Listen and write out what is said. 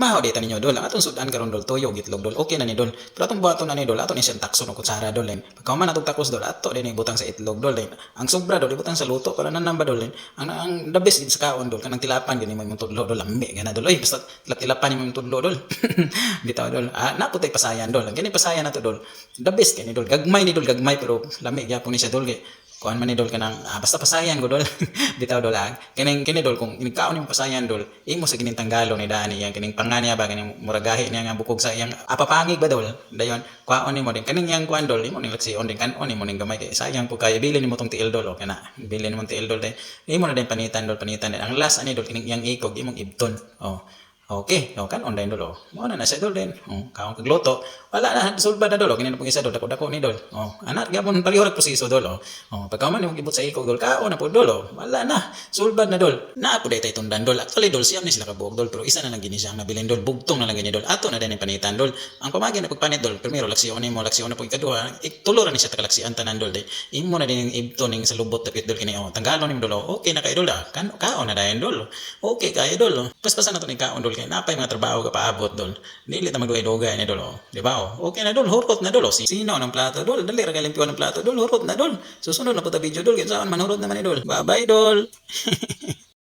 Mahaw diay ta ninyo, dol. Ang atong sudan karon, dol, tuyo ug itlog, dol. Okay na ni, dol. Pero atong buhaton na ni, dol, ato ni siyang takson og kutsara, dol, din. Pagkahuman natong takos, dol, ato din ibutang sa itlog, dol, din. Ang sobra, dol, ibutang sa luto para nanam ba, dol, din. Ang the best gid sa kaon, dol, kanang tilapan gani mo imong tudlo, dol, lami gana, dol. Oy, basta tilap-tilapan nimo imong tudlo, dol. Bitaw, dol. Ah, naa pud tay pasayan, dol. Ang kani pasayan nato, dol. The best kani, dol. Gagmay ni, dol, gagmay pero lami gyapon ni siya, dol, kay kuan man ni, dol, kanang basta pasayan ko, dol. Bitaw, dol, ah. Kining kini, dol, kung kaon nimo pasayan, dol, imo sa kining tanggalo ni dani yang kining panga niya ba, kining muragahi niya nga bukog sa iyang apapangig ba, dol. Dayon kuhaon nimo din kaning iyang kuan, dol, imo ning laksion din, kanon nimo ning gamay kay sayang pud kay bilin nimo tong tiil, dol, o kana bilin nimo tiil, dol, day imo na din panitan, dol, panitan din. Ang last ani, dol, kining iyang ikog imong ibton. Oh. Okay, o kanon dayon, dol, oh. Mao na na siya, dol, din. Oh, kaon kag luto. Wala na, sulbad na, dol, oh. Kini na pong isa, dol, dako-dako ni, dol. Oh, anak gyapon pareho ra proseso, dol, oh. Oh, pagka man imong ibot sa ikog, dol, kaon na pud, dol, oh. Wala na, sulbad na, dol. Naa pud tay tundan, dol. Actually, dol, siyam ni sila kabuok, dol, pero isa na lang gini siya ang nabilin, dol. Bugtong na lang gini, dol. Ato na din ang panitan, dol. Ang pamagi na pagpanit, dol, primero laksiyon nimo, laksiyon na pud ikaduha, itulo ra ni siya takalaksian tanan, dol, day. Imo na din ibto ning sa lubot dapit, dol, kini, oh. Tanggalon nimo, dol, oh. Okay na kay, dol, ah. Kan kaon na dayon, dol. Okay kayo, dol, oh. Paspasan na to ni kaon, dol, kay napay mga trabaho ka paabot, dol. Dili ta magdugay-dugay ni, dol, oh. Di ba, oh? Okay na, dol, hurot na, dol, oh. Sino ng plato, dol, dali ra kay limpyo ng plato, dol, hurot na, dol. Susunod na pud ta video, dol, kinsaon man hurot naman ni, dol. Bye-bye, dol.